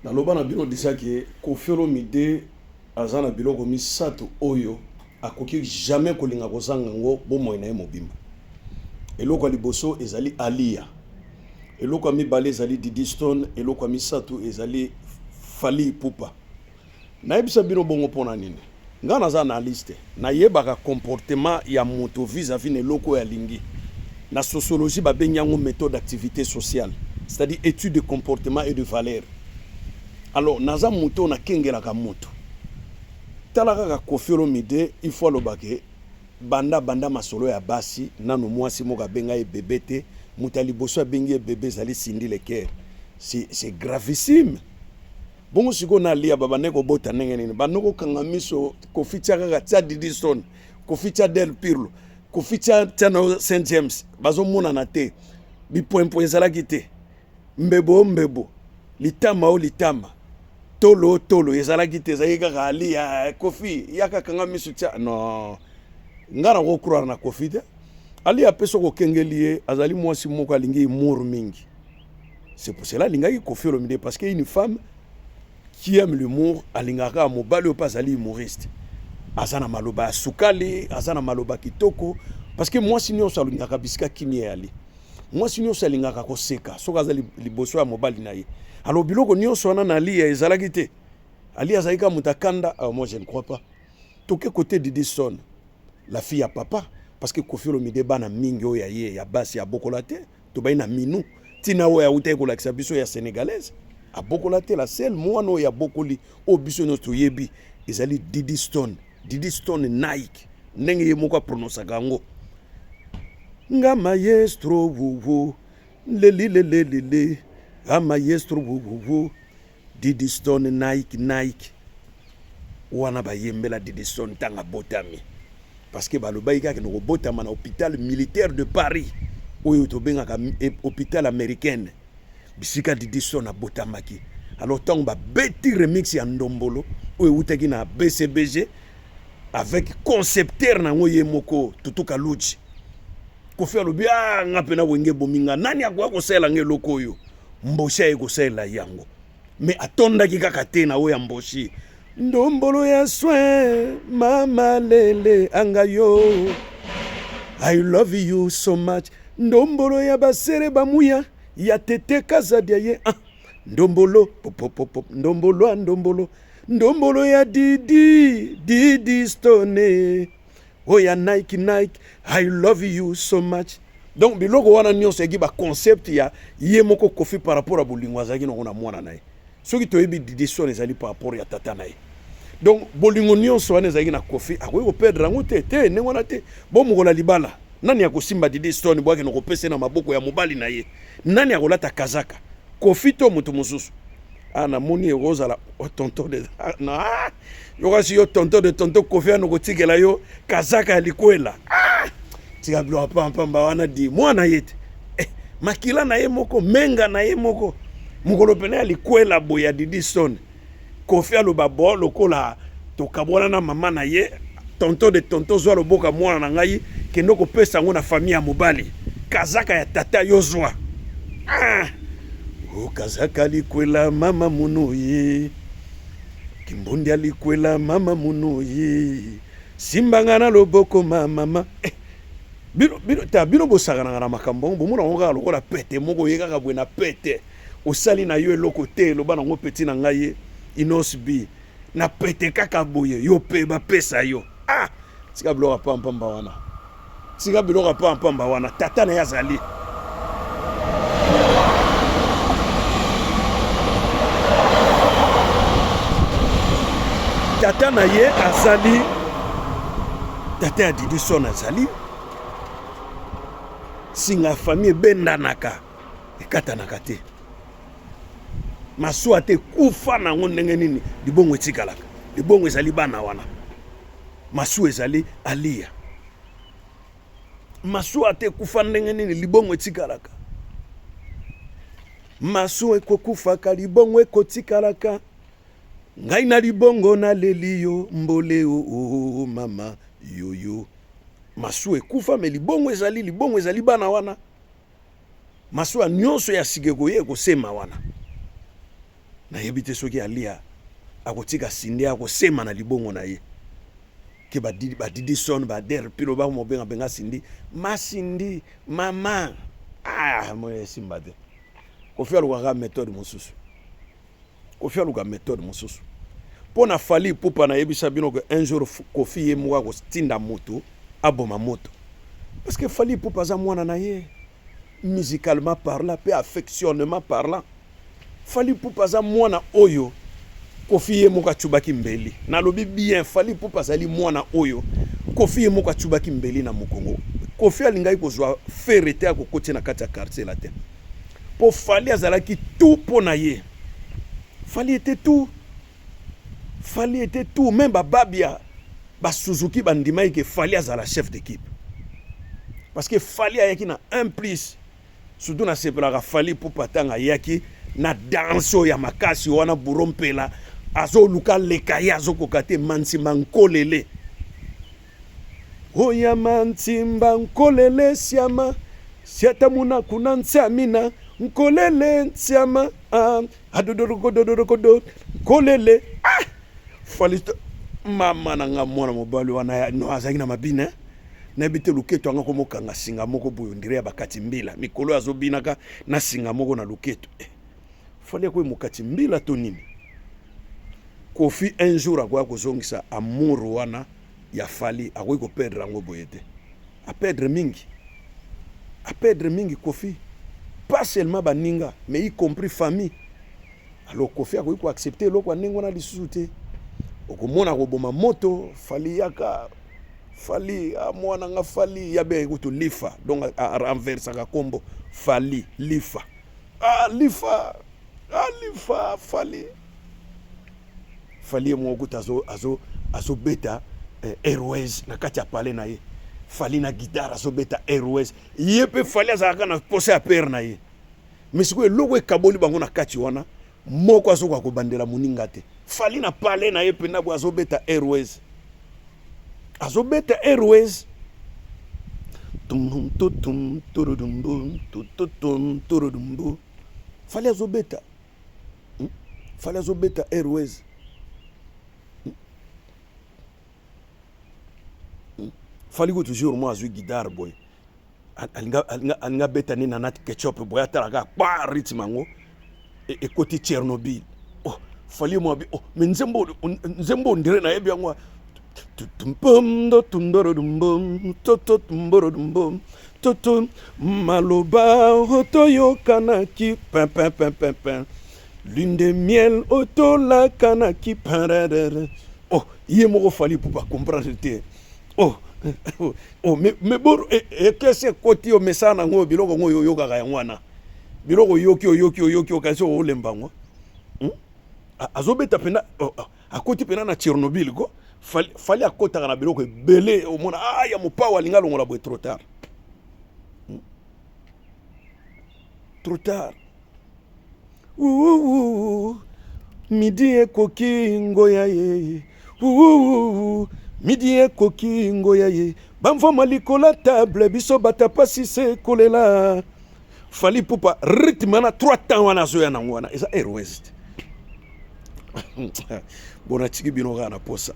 Naloba na bino dejà que Koffi Olomide aza na biloko misatu oyo akoki jamais kolinga kozanga yango bomoi na ye mobimba. Eloko ya liboso ezali Aliya, eloko ya mibale ezali Didi Stone, eloko ya misatu ezali Fally Ipupa. Nayebisa bino bongo pona nini? Nga naza analyste, nayebaka comportement ya moto vis à vis na eloko oyo alingi. Na sociologie babengi yango methode d'activite sociale, c'est-à-dire etude de comportement et de valeur. Alors naza moto oyo nakengelaka moto. Tala kaka Koffi Olomide, il faut aloba ke banda abanda masolo ya basi nanu muasi moko abenga ye bebe te, moto ya liboso abengi ye bebe ezali Cindy Le Coeur. C'est gravissime. Bongo sikoyo na Aliya babandaki kobota ndenge nini? Banda kokanga miso Koffi tia kaka tia Didi Stone, Koffi tia Del Pirlo, Koffi tia tia na Saint James, bazomonana te. Bipoinpoin ezalaki te. Mbebo o mbebo, litama o litama, tolo o tolo ezalaki te, ezalaki kaka Aliya, Koffi yaka kanga miso tia non. Nga nako croire na Koffi te. Aliya pe soki okengeli ye azali mwasi moko alingi humour mingi. C'est pour cela alingaki Koffi Olomide parce que une femme qui aime l'humour alingaka kaka mobali oyo pe azali humoriste. Aza na maloba ya sukali, aza na maloba kitoko parce que mwasi nyonso alingaka bisika kimia eyali. Mwasi nyonso alingaka koseka soki aza liboso ya mobali na ye. Alors biloko nyonso wana na Aliya ezalaki te. Aliya azalaki kaka moto ya kanda, ah, moi je ne crois pas. Toke côté Didi Stone, la fille ya papa parce que Koffi Olomide bana mingi oyo ya ye ya basi abokola te. Tobayi na minou tina oyo awutaki kolakisa biso ya senegalaise abokola te la seule mwana oyo abokoli oyo biso nyonso toyebi ezali Didi Stone. Didi Stone Nike ndenge ye moko aprononsaka yango nga maestro wuwu lelilelelele a maestro wuwu Didi Stone Nike Nike wana bayembela Didi Stone ntango abotami parce que balobaki kaka akende kobotama na hôpital militaire de Paris oyo tobengaka hôpital américaine bisika Didi Stone abotamaki. Alors ntango babeti remix ya ndombolo oyo ewutaki na BCBG avec concepteur na yango ye moko Tutu Kaluji, Koffi alobi ah, nga mpe na wenge ebomi nga, nani akoya kosalela nga eloko oyo? Mboshi aye kosalela yango, mais atondaki kaka te na oyo ya Mboshi. Ndombolo ya soin mama lele anga yo I love you so much ndombolo ya basere bamuya ya tete kazadia ye ah. Ndombolo popopop ndombolo a ndombolo ndombolo ya Didi Didi Stone oyo ya Nike Nike I love you so much. Donc biloko wana nyonso eyaki ba concept ya ye moko Koffi par rapport ya bolingo azalaki nango na mwana na ye. Soki toyebi Didi Stone ezali par rapport ya tata na ye. Donc bolingo nyonso wana ezalaki na Koffi akoki ko perdre yango te te ndenge wana te. Bo mokola libala nani akosimba Didi Stone bo akende kopesa ye na maboko ya mobali na ye? Nani akolata kazaka? Koffi to moto mosusu? Ah namoni ekozala oh, tonton de ah, na ah, yokasi yo tonton de tonton Koffi ano kotikela yo kazaka ya likwela ah, tika biloko pampamba wana di mwana ye te eh, makila na ye moko menga na ye moko mokolo pene ya likwela boye ya Didi Stone Koffi aloba bo lokola tokabwana na mama na ye tonton de tonton zwa loboka mwana na ngai kende kopesa yango na famille ya mobali kazaka ya tata yo zwa ah! O kazaka likwela mama munuyi kimbundi alikwela mama munuyi simbanga na loboko ma mama eh, bino, bino, ta bino bosakanaka na makambo yango bomona yango kaka lokola pete moko oye kaka boye na pete osali na yo eloko te eloba nango peti na ngai ye inos b na pete kaka boye yo pe bapesa yo ah tika biloko ya pampamba wana tika biloko ya pampamba wana tata na ye azali tata na ye azali tata ya didison azali singa ya famille ebendanaka ekatanaka te masuwa te kufa na yango ndenge nini libongo etikalaka libongo ezali bana wana masuwa ezali aliya masuwa te kufa ndenge nini libongo etikalaka masuwa ekokufaka libongo ekotikalaka ngai na libongo naleli yo mbole o oh, oh, mama yoyo masuwa ekufa me libongo ezali libongo ezali bana wana Masuwa nyonso ya sika ekoya ekosema wana. Nayebi te soki Alia akotika Cindy akosema na libongo na ye ke badidison bader pilo bakomobenga benga Cindy ma Cindy mama. Ah, moye esimba te. Koffi alukaka méthode mosusu. Koffi aluka méthode mosusu mpo na Fally Ipupa. Nayebisa bino ke un jour Koffi ye moko akotinda moto aboma moto, parce que Fally Ipupa aza mwana na ye musicalement parlant mpe affectionnement parlant. Fally Ipupa aza mwana oyo Koffi ye moko acubaki mbeli. Nalobi bien, Fally Ipupa azali mwana oyo Koffi ye moko acubaki mbeli na mokongo. Koffi alingaki kozwa Ferre te, akokotia na kati ya Quartier Latin, mpo Fally azalaki tout mpo na ye. Fally était tout, Fally était tout. Même bababia basuzuki bandimaki ke Fally azala chef d'équipe, parce que Fally ayaki na un plus. Surtout nasepelaka Fally Ipupa ntango ayaki na danse oyo ya makasi wana, Buro Mpela azoluka leka ye, azokoka te. Mantimba nkolele oya mantimba nkolele siama siata muna kuna ntiamina nkolele ntiama, ah, adodorokododorokodo nkolele, ah! Fally, mama na nga, mwana mobali wana no azalaki na mabina. Nayebi te, luketo anga komokanga singa moko boye ondire ya bakati mbila. Mikolo azobinaka na singa moko na luketo, eh. Fally akoyi mokati mbila to nini? Koffi un jour akoya kozongisa amour wana ya Fally. Akoki koperdre yango boye te. Aperdre mingi, aperdre mingi Koffi, pas seulement baninga mais y compris famille. Alors Koffi akoki koaccepter eloko ya ndenge wana lisusu te. Okomona koboma moto. Fally yaka, Fally mwana nga Fally ya be kutu lifa, donc arenversaka kombo Fally lifa, ah, lifa, ah, lifa Fally. Fally ye moko kutu azobeta airways na kati ya palais na ye. Fally na guitare azobeta airways. Ye mpe Fally azalaka na posa ya père na ye, mais sikoyo eloko ekaboli bango na kati wana, moko azokoka kobandela moninga te. Fally na palais na ye mpenza boye azobeta airways, azobeta airways tum tutum turudumbu tututum turudumbu. Fally azobeta, Fally azobeta airways, Fally ko toujours mo azwi guitare boye, alinga abeta nini na Nat Ketchup boye, atalaka kpa rythme yango ekoti Tchernobyl. Oh, Fally mo abi, oh, mais nzembo, nzembo ondire nayebi yango, tutumpomdo tundorodumbom toto tumborodumbom toto maloba otoyokanaki pin lune de miel otolakanaki pararara. Oh, ye moko Fally Ipupa comprendre te. Oh, mais boro ekesi ekoti yo mesana nango biloko yango oyo oyokaka yango wana, biloko oyoki, oyoki, oyoki, okanisi olemba yango, Azobeta mpenza, oh, oh, akoti mpenza na Tchernobyl ko. Fally akotaka na biloko ebele, omona, ah, ya mopawa alingi alongola boye, trop tard, Trop tard. Ouh, midi ekoki ngoya ye. Ouh, midi ekoki ngoya ye. Bamvama likolo table biso batapasi se kolela. Fally Ipupa rythme wana, trois temps wana azoya nango wana eza airways te. Bon, natiki bino kaka na posa.